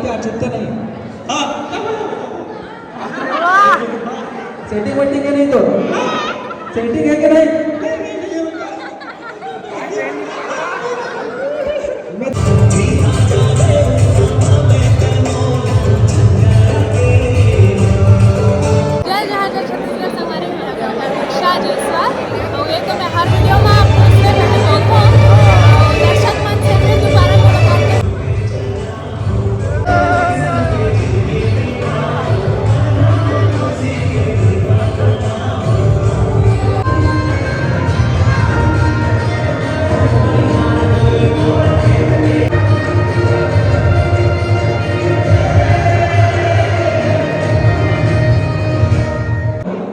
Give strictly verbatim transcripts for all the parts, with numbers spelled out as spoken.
प्यार छूटता नहीं। हाँ। सेटिंग वेटिंग है नहीं तो? सेटिंग है कि नहीं? जय जहान, जय छत्तीसगढ़, संगवारी हो, मैं हूं दीक्षा जायसवाल। तो ये तो मैं हर वीडियो में आप लोग से पहले बोलता हूँ, दर्शक मंच से भी दोबारा मुलाकात कर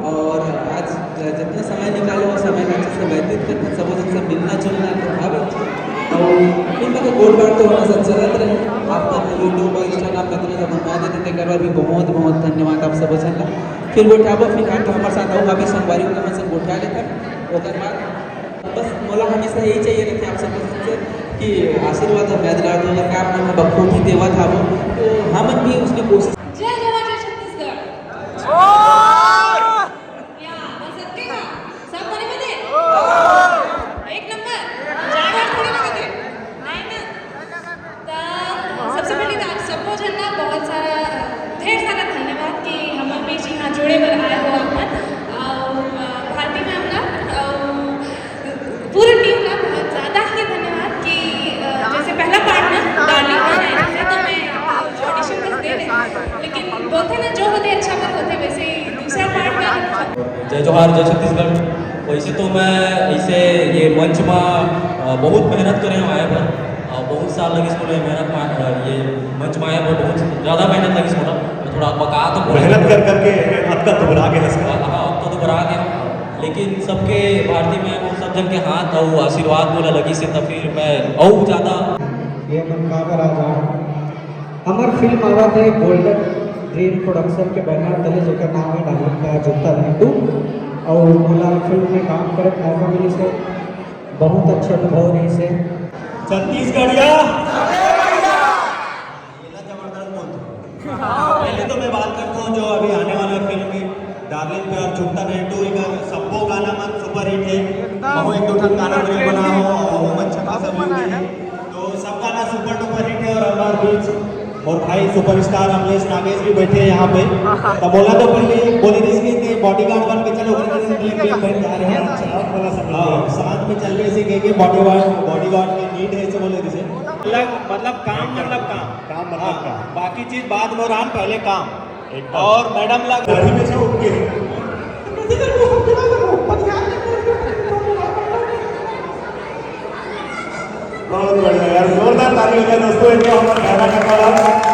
और आज जितना समय निकालो, वो समय में अच्छे से व्यतीत करके सबो जन से मिलना जुलना तो हवे। और फिल्म के गोठ बात तो हमेशा चलत रहे, आप मन YouTube और Instagram पे इतना सब बनवा देते, तेकर बर भी बहुत बहुत धन्यवाद आप सबो जन ला। फिर गोठाबो, फिलहाल तो हमारे साथ अउ हवे संगवारी, ओकर मन से गोठा लेथन। ओकर बाद बस मोला हमेशा यही चाहिए रहते आप सबो जन से कि आशीर्वाद और प्यार दुलार दो, अगर आप मन बखूबी देवत हावो तो हमन भी उसकी कोशिश। जय जोहार, जय छत्तीसगढ़। या, बस अतके का? सब बने बने? एक नंबर। जायदाद थोड़ी ना कथे। नहीं ना? त सबसे पहले तो आप सबको झन ला बहुत सारा, ढेर सारा धन्यवाद कि हमर बीच यहाँ जुड़े बर आए हो आप मन। और, अ, भारती मैम ला, और पूरी टीम ला बहुत ज्यादा ही धन्यवाद कि, अ, जैसे पहला पार्ट ना डार्लिंग का है, जैसे तो मैं ऑडिशन बस दे रही हूँ, लेकिन बोलते ना जो होते अच्छा कर होते, वैसे ही दूसरा पार्ट का। जय जोहार, जय छत्तीसगढ़। वैसे तो मैं इसे, ये मंच में, अ, बहुत मेहनत करे हूँ आए बर, अ, बहुत साल लगिस मोला ये मेहनत में, अ, ये मंच में आए बर बहुत ज्यादा मेहनत लगिस मोला। मैं थोड़ा बका तो बोल मेहनत कर करके अतका दुबरा के हंस हाँ, हाँ, अब तो दुबरा गया। लेकिन सबके भारती में वो सब जन के हाथ और आशीर्वाद मोला लगिस हे, तो फिर मैं और ज्यादा ये मन काबर आ जा। हमर फिल्म आवत है गोल्डन ड्रीम प्रोडक्शन के बैनर तले, जेकर नाम है डार्लिंग प्यार झूठा नहीं टू। और मोला फिल्म में काम करे के मौका मिलिस हे, बहुत अच्छा अनुभव रहिस हे। छत्तीसगढ़िया। ये ला जबरदस्त बोलते हो। पहले तो मैं बात करता हूँ जो अभी आने वाला फिल्म है डार्लिंग प्यार झूठा नहीं टू, एकर सब्बो गाना मन सुपर हिट है। एकदम। वहू एक दो ठन गाना रील बना हो, वहू अच्छा खासा व्यू भी है। तो सब गाना सुपर डुपर हिट है और हमारे बीच और भाई सुपरस्टार अमलेश नागेश भी बैठे हैं यहाँ पे। तो बोला तो पहले बोले रहिस कि बॉडीगार्ड बन के चलो, बोले कि फिल्म बन जा रहे हैं। अच्छा, आप बोला सब। हाँ, साथ में चल रहे थे, कह के बॉडीगार्ड, बॉडीगार्ड की नीड है, ऐसे बोले रहिस। मतलब, मतलब काम, मतलब काम। काम, मतलब हाँ, काम। बाकी चीज बाद में, राम पहले काम। एकदम। और मैडम ला गाड़ी में से उठ के। बहुत बढ़िया यार, जोरदार ताली हो जाए दोस्तों, इनके हम पहला टप्पा।